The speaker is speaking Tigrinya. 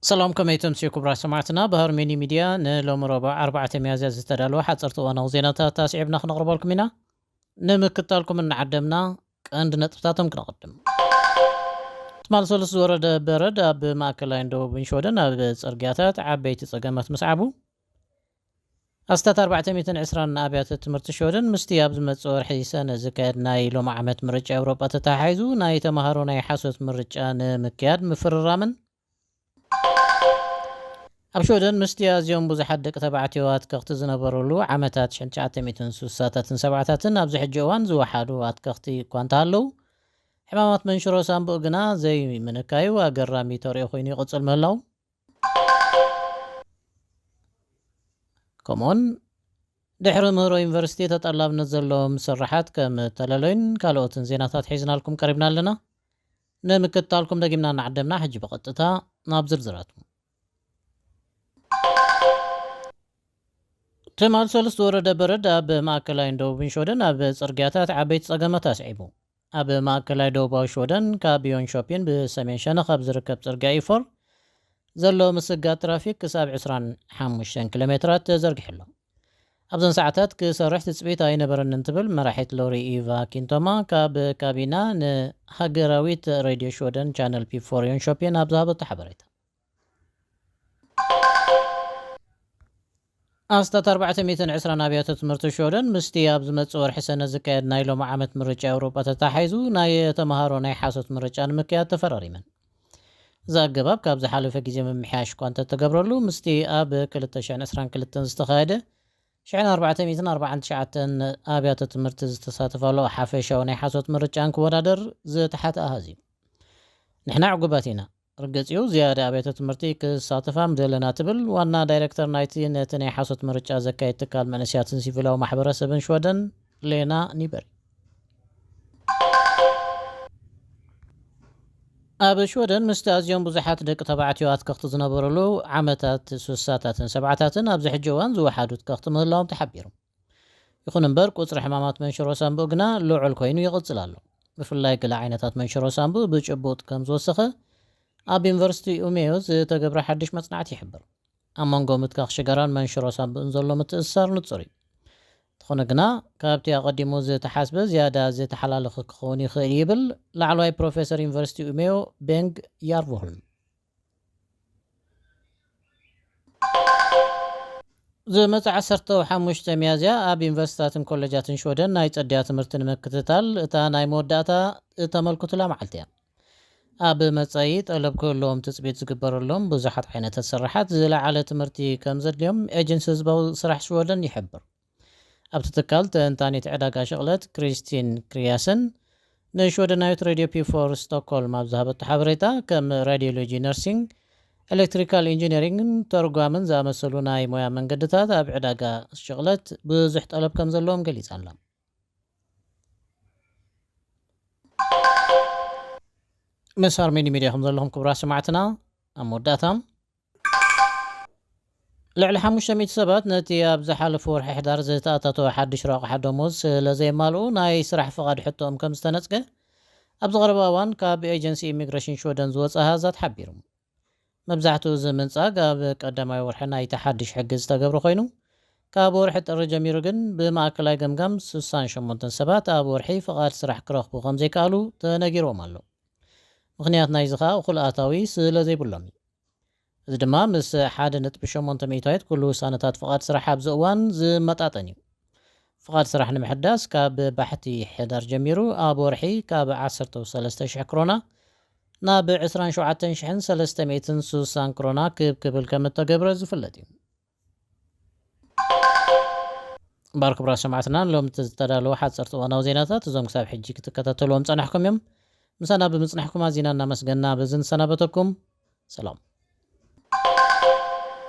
ሰላም፣ ከመይ ትምስዩ ክቡራት ሰማዕትና? ብሃርሜኒ ሚድያ ንሎሚ ረቡዕ ኣርባዕተ ሚያዝያ ዝተዳለወ ሓፀርቲ እዋናዊ ዜናታት ኣስዒብና ክነቕርበልኩም ኢና። ንምክታልኩም እናዓደምና ቀንዲ ነጥብታቶም ክነቕድም። ትማል ሰሉስ ዝወረደ በረድ ኣብ ማእከላይን ደቡብን ሽወደን ኣብ ጽርግያታት ዓበይቲ ጸገማት ምስዓቡ፣ ኣስታት ኣርባዕተ ሚእትን ዕስራን ኣብያተ ትምህርቲ ሽወደን ምስቲ ኣብ ዝመጽእ ወርሒ ሰነ ዝካየድ ናይ ሎሚ ዓመት ምርጫ ኤውሮጳ ተተሓሒዙ ናይ ተምሃሮ ናይ ሓሶት ምርጫ ንምክያድ ምፍርራምን፣ ኣብ ሽወደን ምስቲ ኣዝዮም ብዙሓት ደቂ ተባዕትዮ ኣትከኽቲ ዝነበሩሉ ዓመታት ሽሕን ትሽዓተ ሚእትን ስሳታትን ሰብዓታትን ኣብዚ ሕጂ እዋን ዝወሓዱ ኣትከኽቲ እኳ እንተሃለዉ፣ ሕማማት መንሽሮ ሳንቡእ ግና ዘይምንካዩ ኣገራሚ ተርእዮ ኮይኑ ይቕጽል ምህላው፣ ከምኡውን ድሕሪ ምህሮ ዩኒቨርሲቲ ተጠላብነት ዘለዎም ስራሓት ከም ተለለዩን ካልኦትን ዜናታት ሒዝናልኩም ቀሪብና ኣለና። ንምክትታልኩም ደጊምና እናዓደምና፣ ሕጂ ብቐጥታ ናብ ዝርዝራቱ። ትማል ሰሉስ ዝወረደ በረድ ኣብ ማእከላይን ደቡብን ሽወደን ኣብ ጽርግያታት ዓበይቲ ጸገማት ኣስዒቡ። ኣብ ማእከላይ ደቡባዊ ሽወደን ካብ ዮንሾፒን ብሰሜን ሸነኽ ኣብ ዝርከብ ጽርግያ ኢፎር ዘሎ ምስጋር ትራፊክ ክሳብ ዕስራን ሓሙሽተን ኪሎ ሜትራት ተዘርጊሑ ኣሎ። ኣብዘን ሰዓታት ክሰርሕ ትጽቢት ኣይነበረንን ትብል መራሒት ሎሪ ኢቫ ኪንቶማ ካብ ካቢና ንሃገራዊት ሬድዮ ሽወደን ቻነል ፒ ፎር ዮንሾፒን ኣብ ዝሃበቶ ሓበሬታ። ኣስታት ኣርባዕተ ሚእትን ዕስራን ኣብያተ ትምህርቲ ሽወደን ምስቲ ኣብ ዝመጽእ ወርሒ ሰነ ዝካየድ ናይ ሎሚ ዓመት ምርጫ ኤውሮጳ ተተሓሒዙ ናይ ተምሃሮ ናይ ሓሶት ምርጫ ንምክያድ ተፈራሪመን። እዚ ኣገባብ ካብ ዝሓለፈ ግዜ ምምሕያሽ እኳ እንተተገብረሉ፣ ምስቲ ኣብ ክልተ ሽሕን ዕስራን ክልተን ዝተኻየደ ሽሕን ኣርባዕተ ሚእትን ኣርባዓን ትሽዓተን ኣብያተ ትምህርቲ ዝተሳተፋሉ ሓፈሻዊ ናይ ሓሶት ምርጫ እንክወዳደር ዝተሓተ ኣሃዝ እዩ። ንሕና ዕጉባት ኢና። ርግጽ እዩ፣ ዝያዳ ኣብያተ ትምህርቲ ክሳተፋ ምደለና፣ ትብል ዋና ዳይሬክተር ናይቲ ነቲ ናይ ሓሶት ምርጫ ዘካየድ ትካል መንእሰያትን ሲቪላዊ ማሕበረሰብን ሽወደን፣ ሌና ኒበሪ። ኣብ ሽወደን ምስቲ ኣዝዮም ብዙሓት ደቂ ተባዕትዮ ኣትከኽቲ ዝነበሩሉ ዓመታት ስሳታትን ሰብዓታትን ኣብዚ ሕጂ እዋን ዝወሓዱ ኣትከኽቲ ምህላዎም ተሓቢሩ። ይኹን እምበር፣ ቁጽሪ ሕማማት መንሽሮ ሳንቡእ ግና ልዑል ኮይኑ ይቕጽል ኣሎ። ብፍላይ ገለ ዓይነታት መንሽሮ ሳንቡእ ብጭቡጥ ከም ዝወሰኸ ኣብ ዩኒቨርሲቲ ኡሜዮ ዝተገብረ ሓድሽ መጽናዕቲ ይሕብር። ኣብ መንጎ ምትካኽ ሽጋራን መንሽሮ ሳንቡእን ዘሎ ምትእስሳር ንጹር እዩ። እንተኾነ ግና፣ ካብቲ ኣቐዲሙ ዝተሓስበ ዝያዳ ዝተሓላለኸ ክኸውን ይኽእል ይብል ላዕለዋይ ፕሮፌሰር ዩኒቨርሲቲ ኡሜዮ ቤንግ ያርቮሆልም። ዝመጽእ ዓሰርተ ሓሙሽተ ሚያዝያ ኣብ ዩኒቨርሲታትን ኮሌጃትን ሽወደን ናይ ጽድያ ትምህርቲ ንምክትታል እታ ናይ መወዳእታ እተመልክቱላ መዓልቲ እያ። ኣብ መጻኢ ጠለብ ክህልዎም ትጽቢት ዝግበረሎም ብዙሓት ዓይነታት ስራሓት ዝለዓለ ትምህርቲ ከም ዘድልዮም ኤጀንሲ ህዝባዊ ስራሕ ሽወደን ይሕብር። ኣብቲ ትካል ተንታኒት ዕዳጋ ሽቕለት ክሪስቲን ክሪያሰን ንሽወደናዊት ሬድዮ ፒ ፎር ስቶክሆልም ኣብ ዝሃበቶ ሓበሬታ፣ ከም ራዲዮሎጂ፣ ነርሲንግ፣ ኤሌክትሪካል ኢንጂነሪንግን ተርጓምን ዝኣመሰሉ ናይ ሞያ መንገድታት ኣብ ዕዳጋ ሽቕለት ብዙሕ ጠለብ ከም ዘለዎም ገሊጻ ኣላ። ምስ ኣርሜኒ ሚድያ ከም ዘለኹም ክቡራት ሰማዕትና፣ ኣብ መወዳእታ፣ ልዕሊ ሓሙሽተ ሚእቲ ሰባት ነቲ ኣብ ዝሓለፈ ወርሒ ሕዳር ዝተኣታተወ ሓድሽ ረቑሓ ደሞዝ ስለ ዘየማልኡ ናይ ስራሕ ፍቓድ ሕቶኦም ከም ዝተነጽገ ኣብዚ ቀረባ እዋን ካብ ኤጀንሲ ኢሚግሬሽን ሽወደን ዝወጸ ኣሃዛት ሓቢሩ። መብዛሕትኡ እዚ ምንጻግ ኣብ ቀዳማይ ወርሒ ናይቲ ሓድሽ ሕጊ ዝተገብረ ኮይኑ፣ ካብ ወርሒ ጥሪ ጀሚሩ ግን ብማእከላይ ገምጋም ስሳን ሸሞንተን ሰባት ኣብ ወርሒ ፍቓድ ስራሕ ክረኽቡ ከም ዘይከኣሉ ተነጊርዎም ኣሎ። ምኽንያት ናይዚ ኸኣ እኹል ኣታዊ ስለ ዘይብሎም እዩ። እዚ ድማ ምስ ሓደ ነጥቢ ሸሞንተ ሚእታዊት ኩሉ ውሳነታት ፍቓድ ስራሕ ኣብዚ እዋን ዝመጣጠን እዩ። ፍቓድ ስራሕ ንምሕዳስ ካብ ባሕቲ ሕዳር ጀሚሩ ኣብ ወርሒ ካብ ዓሰርተ ሰለስተ ሽሕ ክሮና ናብ ዕስራን ሸውዓተን ሽሕን ሰለስተ ሚእትን ስሳን ክሮና ክብ ክብል ከም እተገብረ ዝፍለጥ እዩ። እምበኣር ክቡራት ሰማዕትና፣ ሎምቲ ዝተዳለወ ሓጸርቲ እዋናዊ ዜናታት እዞም ክሳብ ሕጂ ክትከታተልዎም ጸናሕኩም እዮም። ምሳና ብምጽናሕኩም ኣዚና እናመስገና በዚ ንሰናበተኩም። ሰላም።